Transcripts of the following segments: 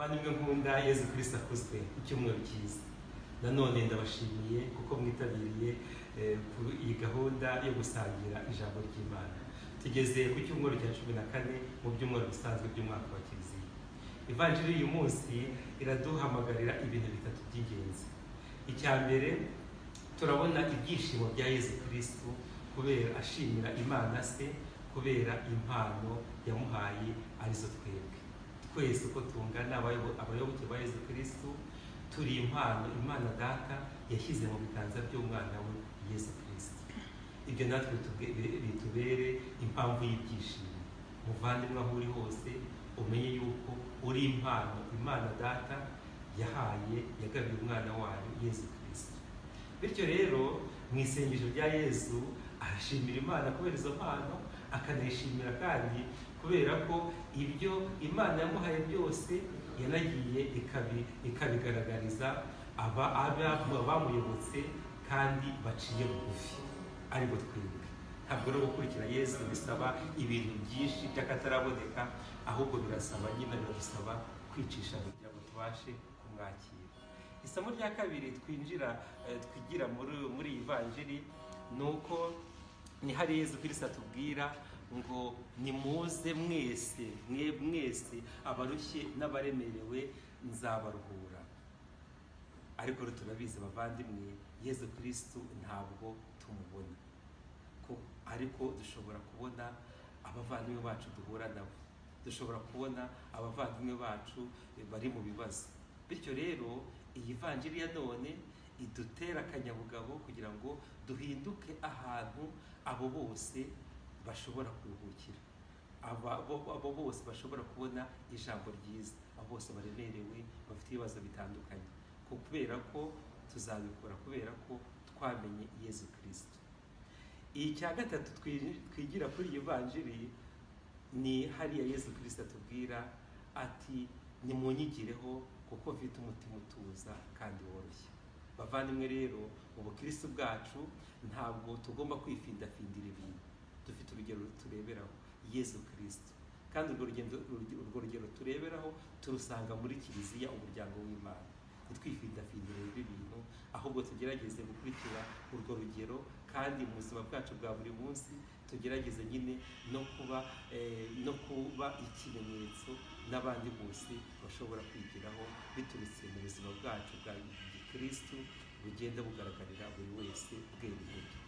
Bavandimwe nkunda, Yezu Kristo akuzwe. Icyumweru cyiza. Nanone ndabashimiye kuko mwitabiriye iyi gahunda yo gusangira ijambo ry'Imana. Tugeze ku cyumweru cya 14 mu byumweru bisanzwe by'umwaka wa Kiliziya. Ivanjiri y'uyu munsi iraduhamagarira ibintu bitatu by'ingenzi. Icya mbere, turabona ibyishimo bya Yezu Kristo kubera ashimira Imana se kubera impano yamuhaye, arizo twebwe twese uko tungana abayoboke ba Yezu Kristo. Turi impano Imana Data yashyize mu biganza by'umwana we Yezu Kristo. Ibyo natwe bitubere impamvu y'ibyishimo. Muvandimwe, aho uri hose umenye yuko uri impano Imana Data yahaye, yagabiye umwana wayo Yezu Kristo. Bityo rero, mu isengesho rya Yezu arashimira Imana kubera izo mpano, akanayishimira kandi kubera ko ibyo Imana yamuhaye byose yanagiye ikabigaragariza abamuyobotse kandi baciye bugufi, ariko twebwe. Ntabwo no gukurikira Yezu bisaba ibintu byinshi by'akataraboneka, ahubwo birasaba nyine, biradusaba kwicisha kugira ngo tubashe kumwakira. Isomo rya kabiri twinjira twigira muri iyi vanjiri ni uko ni hari Yezu Kristo atubwira ngo nimuze mwese, mwe mwese abarushye n'abaremerewe, nzabaruhura. Ariko turabizi bavandimwe, Yezu Kristo ntabwo tumubona, ariko dushobora kubona abavandimwe bacu duhura nabo, dushobora kubona abavandimwe bacu bari mu bibazo. Bityo rero iyi vanjiri ya none idutera akanyabugabo kugira ngo duhinduke ahantu abo bose bashobora kuruhukira, abo bose bashobora kubona ijambo ryiza, abo bose baremerewe bafite ibibazo bitandukanye, kubera ko tuzabikora kubera ko twamenye Yezu Kristo. Icya gatatu twigira kuri iyi vanjiri ni hariya Yezu Kristo atubwira ati nimunyigireho kuko mfite umutima utuza kandi woroshye. Bavandimwe rero, mu bukristo bwacu ntabwo tugomba kwifindafindira ibintu. Dufite urugero tureberaho, Yezu Kristo, kandi urwo rugero tureberaho turusanga muri Kiliziya, umuryango w'Imana. Ntitwifindafindire ibintu, ahubwo tugerageze gukurikira urwo rugero, kandi mu buzima bwacu bwa buri munsi tugerageze nyine no kuba ikimenyetso n'abandi bose bashobora kwigiraho biturutse mu buzima bwacu bwa gikristo bugenda bugaragarira buri wese bwera imbuto.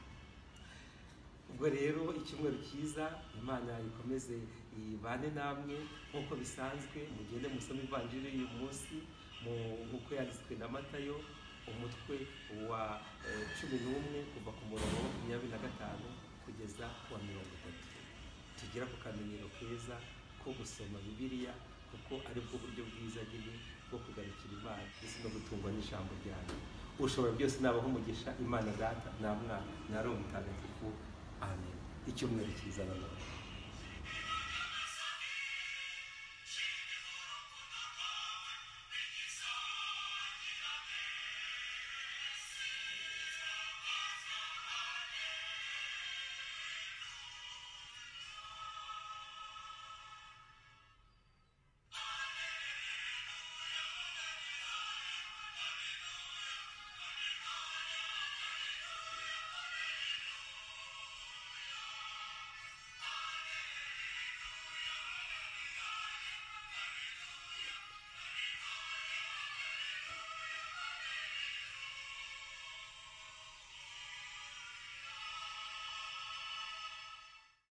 Ubwo rero icyumweru cyiza, Imana ikomeze ibane namwe nk'uko bisanzwe. Mugende musome ivanjiri y'uyu munsi nk'uko yanditswe na Matayo, umutwe wa 11 kuva ku murongo wa 25 kugeza ku wa 30. Tugera ku kamenyero keza ko gusoma Bibiliya, kuko aribwo buryo bwiza nyine bwo kugarukira Imana ndetse no gutungwa n'ijambo ryayo. Ushobora byose nabaho umugisha, Imana Data na Mwana na Roho Mutagatifu. Amen. Icyumweru cyiza nanone.